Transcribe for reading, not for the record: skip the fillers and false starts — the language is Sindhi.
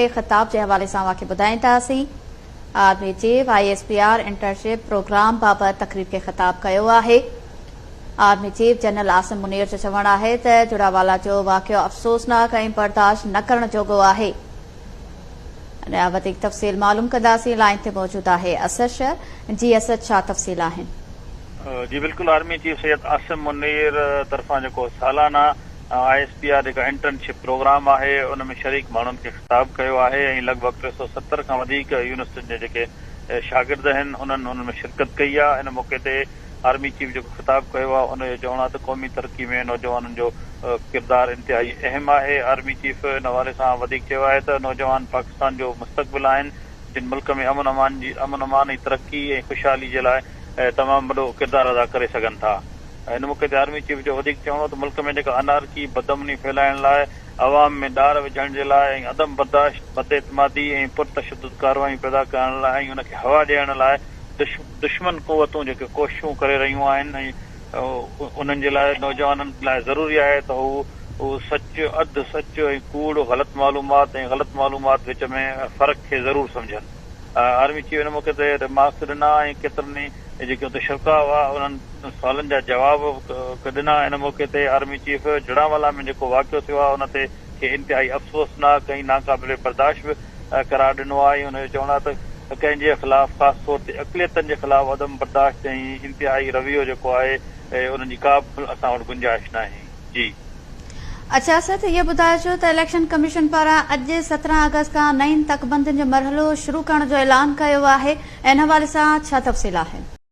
خطاب جي حوالي سان اوهان کي ٻڌائينداسين. Army chief I S P R internship programme بابت تقريب کي خطاب ڪيو آهي. Army chief general Asim Munir جو چوڻ آهي ته جڙانوالا جو واقعو افسوسناڪ ۽ برداشت نه ڪرڻ جوڳو آهي. اڃا وڌيڪ تفصيل معلوم ڪنداسين لائين تي موجود آهي اسد شر جي اسد ڇا تفصيل آهن. جي بلڪل آرمي چيف سيد عاصم منير طرفان جيڪو سالانه I S P R جيڪا انٽرن شپ پروگرام آهي ان ۾ شريڪ ماڻهن کي خطاب ڪيو آهي ۽ لڳ ڀڳ 370 کان وڌيڪ يونيورسٽين جا جيڪي شاگرد آهن انهن ان ۾ شرڪت ڪئي آهي ان موقعي تي آرمي چيف جيڪو خطاب ڪيو آهي ان جو چوڻ آهي ته قومي ترقي ۾ نوجوانن جو ڪردار انتهائي اهم آهي آرمي چيف ان حوالي سان وڌيڪ چيو آهي ته نوجوان پاڪستان جو مستقبل آهن جن ملڪ ۾ امن امان جي امن امان ۽ ترقي ۽ خوشحالي جي لاء تمام وڏو ڪردار ادا ڪري سگهن ٿا. ان موقعي تي آرمي چيف جو وڌيڪ چوڻ هو ته ملڪ ۾ جيڪا انارڪي، بدامني ڦهلائڻ لاء، عوام ۾ ڏار وجهڻ جي لاء ۽ عدم برداشت، بداعتمادي ۽ پرتشدد ڪارروايون پيدا ڪرڻ لاء ۽ ان کي هوا ڏيڻ لاء دشمن قوتون جيڪي ڪوششون ڪري رهيون آهن ۽ انهن جي لاء نوجوانن لاء ضروري آهي ته هو سچ، اڌ سچ ۽ ڪوڙ، غلط معلومات ۽ غلط معلومات وچ ۾ فرق کي ضرور سمجهن. آرمي چيف ان موقعي تي ريمارڪس ڏنا ۽ ڪيترن ئي جيڪي اتي شرڪاء هئا انهن سوالن جا جواب به ڏنا. ان موقعي تي آرمي چيف جڙانوالا ۾ جيڪو واقعو ٿيو آهي ان تي کي انتهائي افسوسناڪ ۽ ناقابل برداشت به قرار ڏنو آهي ۽ ان جو چوڻ آهي ته ڪنهن جي خلاف خاص طور تي اقليتن جي خلاف عدم برداشت ۽ انتهائي رويو جيڪو آهي ان جي ڪا به اسان وٽ گنجائش ناهي. جي. اڇا اسد اهو ٻڌائجو ته اليڪشن ڪميشن پاران اڄ 17 آگسٽ کان نئين تڪبندين جو مرحلو شروع ڪرڻ جو اعلان ڪيو آهي ان حوالي سان ڇا تفصيل آهن؟